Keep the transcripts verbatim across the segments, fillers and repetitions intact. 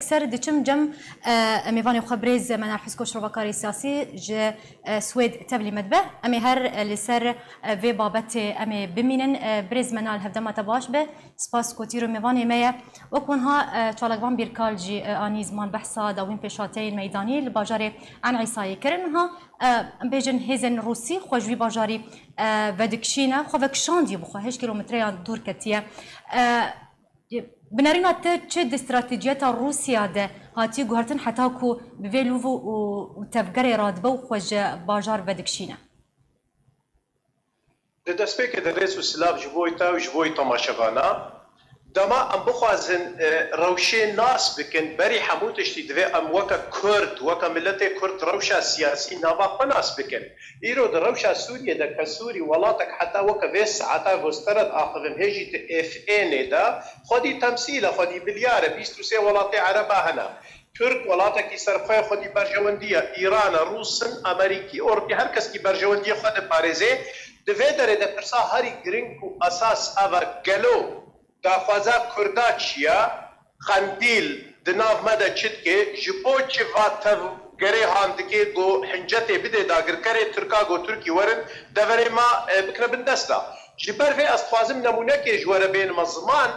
yekser diçim cem, e, mêvanê xwe birêz Menal Husko, şrovakarê siyasî ji, e, Swêd tevlî me dibe. Em ê her, e, li ser, e, vê babetê em ê bimînin. E, birêz Menal, hevdema te baş be. Spas ku tîr û mêvanê me ye. Wek wiha, e, çalakvan Bîrkal jî, e, anî ziman behsa dawîn pêşhateyên meydanî li bajarê Eyn Îsayê kirin. Niha, e, em bêjin hêzên Rûsî xwe ji wî bajarî, e, vedikişîne, xwe vekişandiye bi xwe heşt kîlometreyan dûr ketiye. E, Bi nerîna te çi di stratejiyeta Rûsya de hatiye guhertin heta ku bi vê lûv û, û tevgerê radibe û xwe ji bajar vedikişîne? Di destpêkê de rêz û silav ji bo te û ji bo temaşevana. Dema em bixwazin, e, rewşê nas bikin, berî hemû tiştî divê em weke Kurd, weke miletê Kurd rewşa siyasî nava xwe nas bikin. Îro di rewşa Sûriyê de ke Sûrî welatek heta weke vê saeta gostera diaxivin hê jî di F N'ê de xwedî temsîl e, xwedî bilyar e, bîst û sê welatê ereba hene. Tirk welatekî serxwe ye, xwedî berjewendî ye, Îran e, Rûs in, Amerîkî, Ewropî, her keskî berjewendiyê xwe diparêzê. Di vê derê de pirsa herî giring û esas ev e, gelo daxwaza Kurda çi ye? Qendîl di nav me de çi dike? Ji bo çi va tevgerê han dike ku hincetê bide dagirkerê Tirka ku Tirkî werin deverê me, e, bikine bin desta? Ji ber vê ez dixwazim nemûnekê ji we re bênime ziman.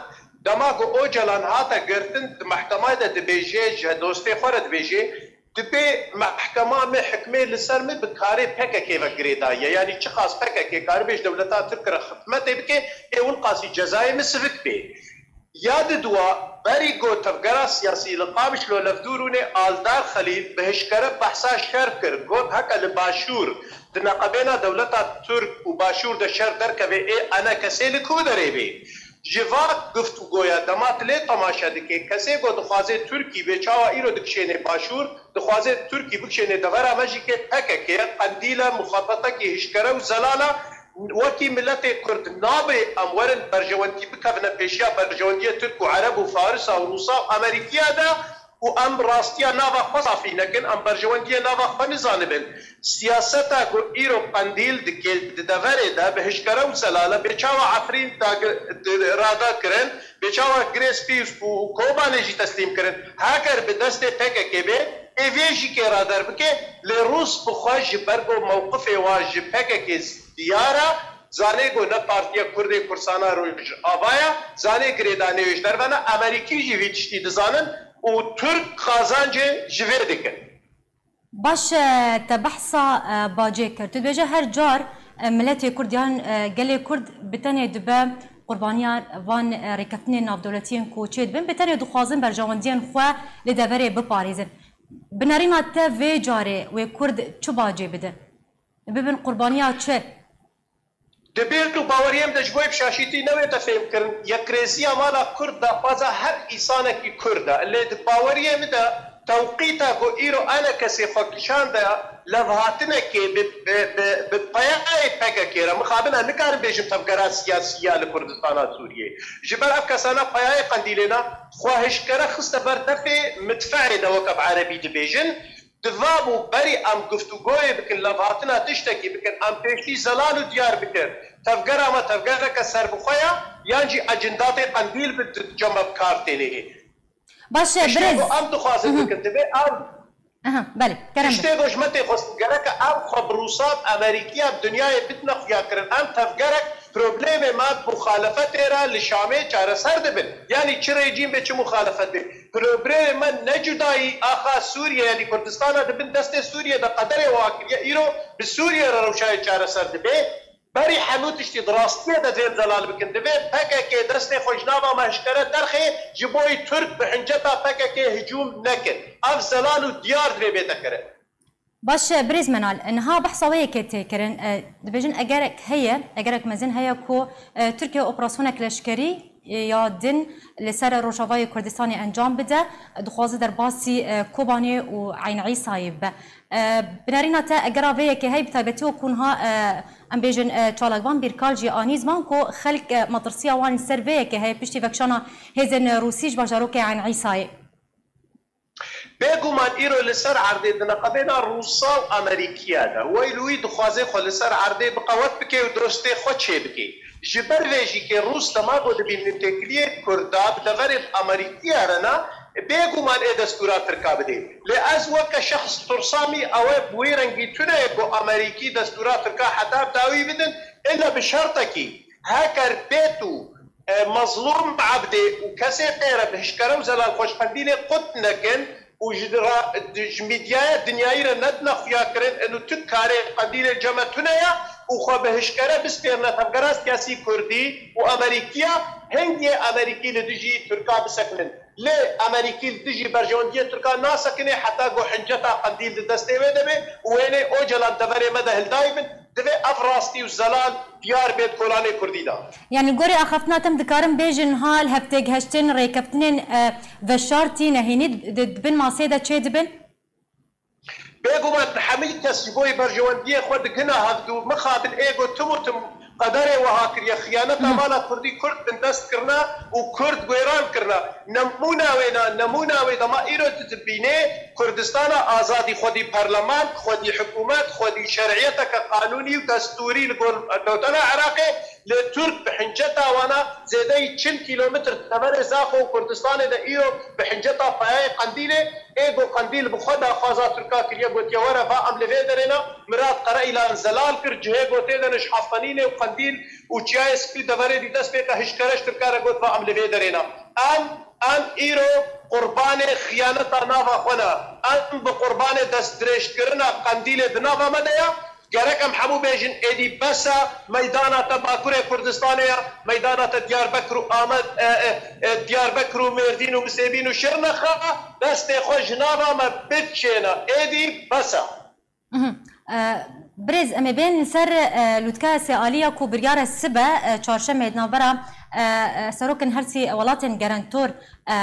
Dema ku Ocalan hate girtin, di mehkemeyê de dibêje, ji dostê xwe re dibêje, dibê mehkema me hikmê li ser min bi karê P K K ve girêdaye. Yanî çiqas P K K karibê ji dewleta Tirk re xidmetê bike, ê winqasî cezayê min sivik bê. Ya diduwa, berî got tevgera siyasî li Qamişlo Levdûrûnê Aldar Xelîl bi hişkere behsa şer kir, got heke li Başûr di neqebêna dewleta Tirk û Başûr de şer derkeve, ê enekesê li ku derê bê? Ji va guftûgoya dema tu lê temaşe dikê, kesê ku dixwaze Tirkî bê, çawa îro dikişênê Başûr, dixwaze Tirkî bikişênê devera me jî kê P K K ye, qendîl e, muxabetekî hişkere û zelal e. Wekî miletê Kurd nabê em werin berjewendî bikevine pêşiya berjewendiyê Tirk û Ereb û Farisa û Rûsa û Amerîkiya de û em rastiya nava xwe safî nekin, em berjewendiyê nava xwe nizanibin. Siyaseta ku îro Qendîl dike di deverê de bi hişkere û zelal e, bê çawa Efrîn dagi-, di-, rada kirin, bê çawa Girê Spî û Kobanê jî teslîm kirin. Heger bi destê P K K bê, ê vê jî kê rader bike, lê Rûs bi xwe ji ber ku mewqifê wa ji P K K diyar e, zanê ku ne Partiya Kurdê Kurdistana Rojava ye, zanê girêdanê wê ji derve ne, Amerîkî jî vî tiştî dizanin û Tirk qazancê ji vê dikin. Baş e, te behsa, e, bacê kir. Tu dibêje her car, e, miletê Kurd yan, e, gelê Kurd bi tenê dibe qurbaniya van, e, rêkeftinên navdewletiyên ku çêdibin, bi tenê dixwazin berjewendiyên xwe li deverê biparêzin. Bi nerîna te vê carê wê Kurd çi bacê bide? Bibin qurbaniya çi? Di bîr û baweriyê min de ji bo yê bi şaşîtî newête fêhmkirin. Yekrêziya mala Kurd daxwaza her îsanekî Kurd e. Lê di baweriyê min de tewqîta ku îro enekesê xwe kişande levhatinekê bi, bi, bi, bi peyayê P K K re, mixabin ez nikarim bêjim tevgera siyasî ya li Kurdistana Sûriyê. Ji ber ev kesana peyayê Qendîlê ne, xwe hişkere xiste ber defê midfeê de, weke bi erebî dibêjin. Di va bû berî em guftûgoyê bikin, levhatina tiştekî bikin, em pêşî zelal û diyar bikin. Tevgera me tevgereke serbixwe ye, yan jî ecindatê Qendîl bi di cem me bi kar tênê. Baş e, Tiştê birêz. Ku em dixwazin Hı hı. bikin, divê ev Aha, belê, kerem tiştê bike. Ku ji me tê xwestin, gereke em xwe bi Rûsa, bi Amerîkiya, bi dinyayê bidine xuya kirin. Em tevgerek problemê me bi muxalefetê re li Şamê çareser dibin. Yanî çi rejîm be, çi muxalefet be. Problemê me ne cudayî axa Sûriye, yanî Kurdistana di bin destê Sûriye de qederê wa kiriye, îro bi Sûriye re rewşayê çareser dibe. Berî hemû tiştî di rastiyê de dê zelal bikin. Divê P K K destê xwe ji nava me hişkere derxê, ji bo yî Tirk bi hinceta P K K hicûm nekin. Ev zelal û diyar divê bête kirin. Baş e, birêz Menal, niha behsa wê yekê tê kirin. E, dibêjin egerek heye, egerek mezin heye ku, e, Tirkiye operasyonek leşkerî, e, ya din li ser Rojavayê Kurdistanê encam bide, dixwaze derbasî, e, Kobanê û Eyn Îsayê bibe. E, bi nerîna te egera vê yekê heye, bi taybetî wekû niha, e, em bêjin, e, çalakvan Bîrkal jî anî ziman ku xelk, e, metirsiya wan li ser vê yekê heye piştî vekişana hêzên Rûsî ji bajarokê Eyn Îsayê. Bêguman îro li ser erdê di neqebêna Rûsa û Amerîkiya de. Wey li wî dixwaze xwe li ser erdê bi qewet bike û dostê xwe çêbike. Ji ber vê jî kê Rûs dema ku dibînin têkiliyê Kurda bi deverê Amerîkiya re ne, Bêguman ê destûra Tirka bidê. Lê ez weke şexs tirsamî ew e bi wî rengî tune ye ku Amerîkî destûra Tirka heta bi dawî bidin, illa bi şertekî. Heker bêt û, e, Mezlûm Ebdê û kesê xêre bi hişkere û zelal xwe ji qendîlê qut nekin û ji ra-, di-, ji mîdyaya dinyayî re nedine xuya kirin, inu tu karê qendîlê ceme tune ye û xwe bi hişkere bispêrine tevgera siyasî kurdî û Amerîkiya, hingê Amerîkî li dijî Tirka bisekinin. Lê Amerîkî li dijî berjewendiyê Tirkan nasekinê heta ku hinceta qendîl di destê wê de be û wênê Ocalan deverê me de hildayî bin, divê ev rastî û zelal diyar bê di kolanê kurdî de. Yanî gorî axaftina te em dikarin bêjin niha li hevtêgihiştin, rêkeftinên, e, veşartî nehênî di, di bin masê de çê dibin? Bêguman hemî kes ji bo berjewendiyê xwe digihine hevdû, mixabin ê ku tim û tim qederê wiha kiriye, xiyaneta mala kurdî kurd bindest kirine û kurd guêran kirine. Nemûna wê ne, nemûna wê dema îro tu dibînê Kurdistana azadî, xwedî perleman, xwedî hikûmet, xwedî şeriyeteke qanûnî û destûrî li gor dewtena Iraqê, lê Tirk bi hinceta wana zêdeyî çil kîlometr teverê Zaxo û Kurdistanê de îro bi hinceta payeyê qendîlê, ê ku qendîl bi xwe daxwaza Tirka kiriye, gotiye, were va em li vê derê ne, Mirad Qereîlan zelal kir, cihê gotê de ne ji Hefqenînê û qendîl û çiyayê spî û deverê dî dest pê ke hişkere ji Tirka re got, va em li vê derê ne. Em, em îro qurbanê xiyaneta nava xwe ne. Em bi qurbanê destdirêjkirina qendîlê di nava me de ye. Gerek em hemû bêjin, êdî bes e, meydana te Bakurê Kurdistanê ye, meydana te Diyarbekir û Amed, e, e, e, Diyarbekir û Mêrdîn û Misêbîn û Şirnexe, destê xwe ji nava me bikişêne, êdî bes e. Mhm. E, birêz, em ê bên li ser, e, lûtkeya sêaliya ku biryar e sibe, e, çarşemê di navbera, e, e, serokên her sî welatên gerentdor, e,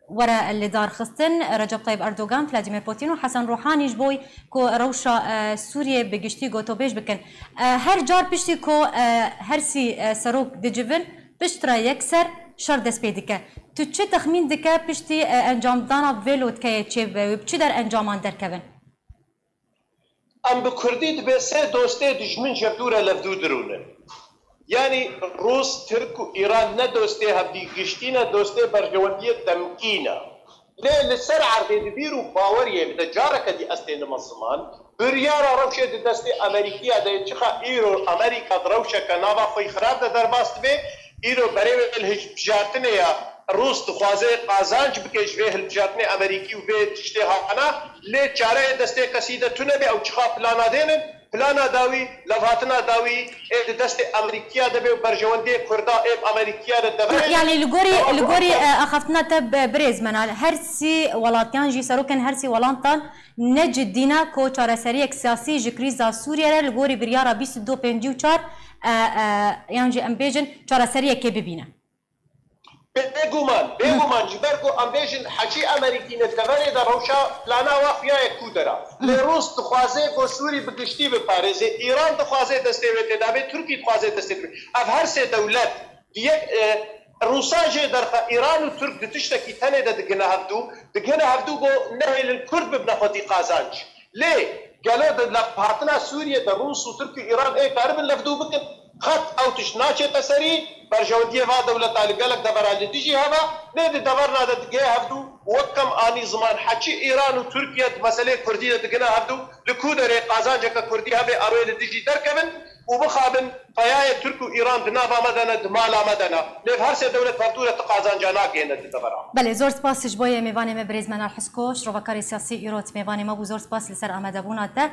were lidarxistin, Recep Tayyip Erdogan, Vladimir Putin û Hesen Ruhanî ji bo ku rewşa, e, Sûriyê bi giştî gotobêj bikin. E, her car piştî ku, e, her sî, e, serok dicivin, piştre yekser şer dest pê dike. Tu çi texmîn dike piştî, e, encamdana vê lotkeyê çêbibe wê bi çi der encaman derkevin? Em bi kurdî dibê sê dostê dijmin ji hevdû re levdû dirûnin. Yanî Rûs, Tirk û Îran ne dostê hevdî giştî ne, dostê berjewendiyê demkî ne. Lê li ser erdê di bîr û baweriyê min de careke dî ez tênime ziman, biryara rewşê di destê Amerîkiya de ye. Çiqa îro Amerîka di rewşeke nava xwe yî xirab de derbas dibe, îro berê wê li hilbijartinê ya Rûs dixwaze qazanc bike ji vê hilbijartinê Amerîkî û vê tiştê hana, lê çare yê destê kesî de tune be, ew çiqa plana dênin, plana dawî, levhatina dawî ê di destê Amerîkiya de be û berjewendiyê Kurda ê bi Amerîkiya de deverê. Yanî li gorî, li gorî, e, axaftina te bi-, birêz Menal, her sî welatiyan jî serokên her sî welatan ne cidî ne ku çareseriyek siyasî ji krîza Sûriyê re li gorî biryara bîst û du pêncî û çar, e, e, yan jî em bêjin çareseriyekê bibîne. Bêguman, bêguman ji ber ku em bêjin heçî Amerîkî ne deverê de rewşa plana wa xuya ye ku dera. Lê Rûs dixwaze ku Sûrî bi giştî biparêze, Îran dixwaze destê wê tê de be, Tirkî dixwaze destê wê. Ev her sê dewlet di yek, e, Rûsa jê derxe Îran û Tirk di tiştekî tenê de digihine hevdû, digihine hevdû ku nehêlin Kurd bibine xwedî qazanc. Lê gelo di levhatina Sûriyê de Rûs û Tirk û Îran ê karibin levdû bikin? Qet ew tişt naçête serî, berjewendiyê va dewleta li gelek devera li dijî heve, lê di deverna de digihê hevdû, wek em anî ziman heçî Îran û Tirkiye di meseleyê Kurdî de digihine hevdû, li ku derê qazanceke Kurdî hebe ew ê li dijî derkevin û bixabin, peyayê Tirk û Îran di nava me de ne, di mala me de ne. Lê her sê dewlet hevdû re ti qazanca nagihêne di devera. Belê, zor spas ji bo yê mêvanê me birêz Menal Hiskoş, rovekarê siyasî îro ti mêvanê me bû. Zor spas li ser amadebûna te.